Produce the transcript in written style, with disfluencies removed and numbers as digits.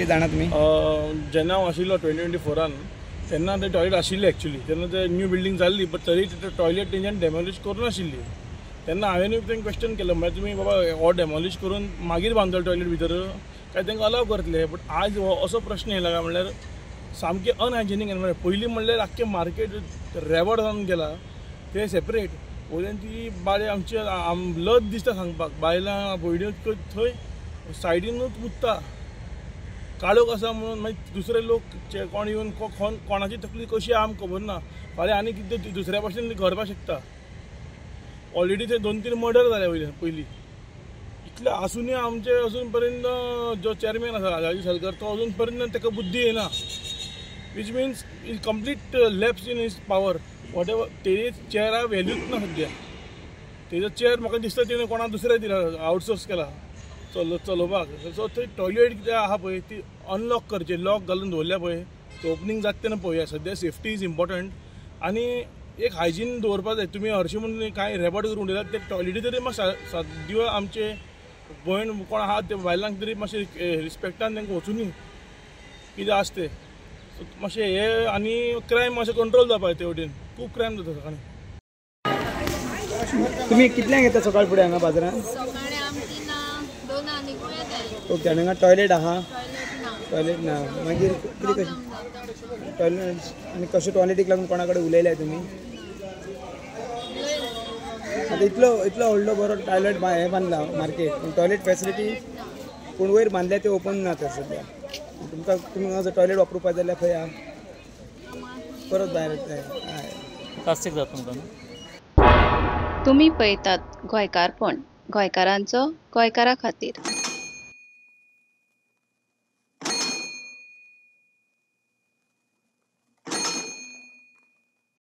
जाणा तुमी? जेन्ना हांव आशिल्लो 2024 तेन्ना ते टॉयलेट आशिल्ले एक्चुली. तेन्ना ते न्यू बिल्डींग जाल्ली, बट तरी ते टॉयलेट तेंच्यान डेमोलिश करूं नाशिल्ली. तेन्ना हांवें तांकां क्वेश्चन केलो, म्हळ्यार तुमी बाबा हो डेमोलिश करून मागीर बांदतले टॉयलेट भितर काय तांकां अलाव करतले? बट आज हो असो प्रश्न येयला काय म्हणल्यार सामकें अनहायजेनीक एनवायरमेंट. पयलीं म्हणल्यार आख्खें मार्केट रेबड जावन गेला, ते सेपरेट. वयल्यान ती बाळे आमची लज दिसता सांगपाक, बायलां भयण्यो थंय सायडीनूच मुत्ता, काळोख आसा म्हणून. मागीर दुसरे लोक कोण येवन कोणाची तकली कशी आहा आमकां खबर ना. फाल्यां आनी कितें दुसऱ्या भाशेन घडपाक शकता. ऑलरेडी थंय 2-3 मर्डर जाले वयल्यान पयलीं. इतलें आसुनूय आमचे अजून पर्यंत जो चेअरमॅन आसा राजू सलगर, तो अजून पर्यंत ताका बुद्धी येना, which means is complete lapse in his power. Whatever तेजे चेअरा व्हॅल्यूच ना सद्या. तेजो चेअर म्हाका दिसता तेणें कोणाक दुसऱ्या दिला, आवटसोर्स केला चलोवपाक. सो थंय टॉयलेट कितें आहा पळय ती अनलॉक करची, लॉक घालून दवरल्या पळय, ओपनींग जाता तेन्ना पळोवया. सद्या सेफ्टी is important आनी एक हायजीन दवरपाक जाय. तुमी हरशीं म्हणून कांय रेबड करून उडयतात ते टॉयलेटी तरी मातशें सद्या आमचे भयण कोण आहा ते बायलांक तरी मातशें रिस्पेक्टान तांकां वचुनी कितें आसा तें. सो मातशें हें आनी क्रायम मातशें कंट्रोल जावपाक जाय ते वटेन. खूब क्रायम जाता सकाळीं. तुमी कितल्यांक येता सकाळ फुडें हांगा बाजारांत? ओके. आनी हांगा टॉयलेट आहा? टॉयलेट ना. मागीर कितें कशें टॉयलेट आनी कशें टॉयलेटीक लागून कोणा कडेन उलयल्या तुमी? आतां इतलो इतलो व्हडलो बरो टॉयलेट हें बांदला मार्केट, पूण टॉयलेट फॅसिलिटी पूण वयर बांदल्या ते ओपन ना तर सद्या. तुमकां तुमी हांगा टॉयलेट वापरुपाक जाल्यार खंय आहा? परत भायर हय. प्लास्टीक जाता तुमकां. तुमी पळयतात गोंयकारपण, गोंयकारांचो गोंयकारा खातीर.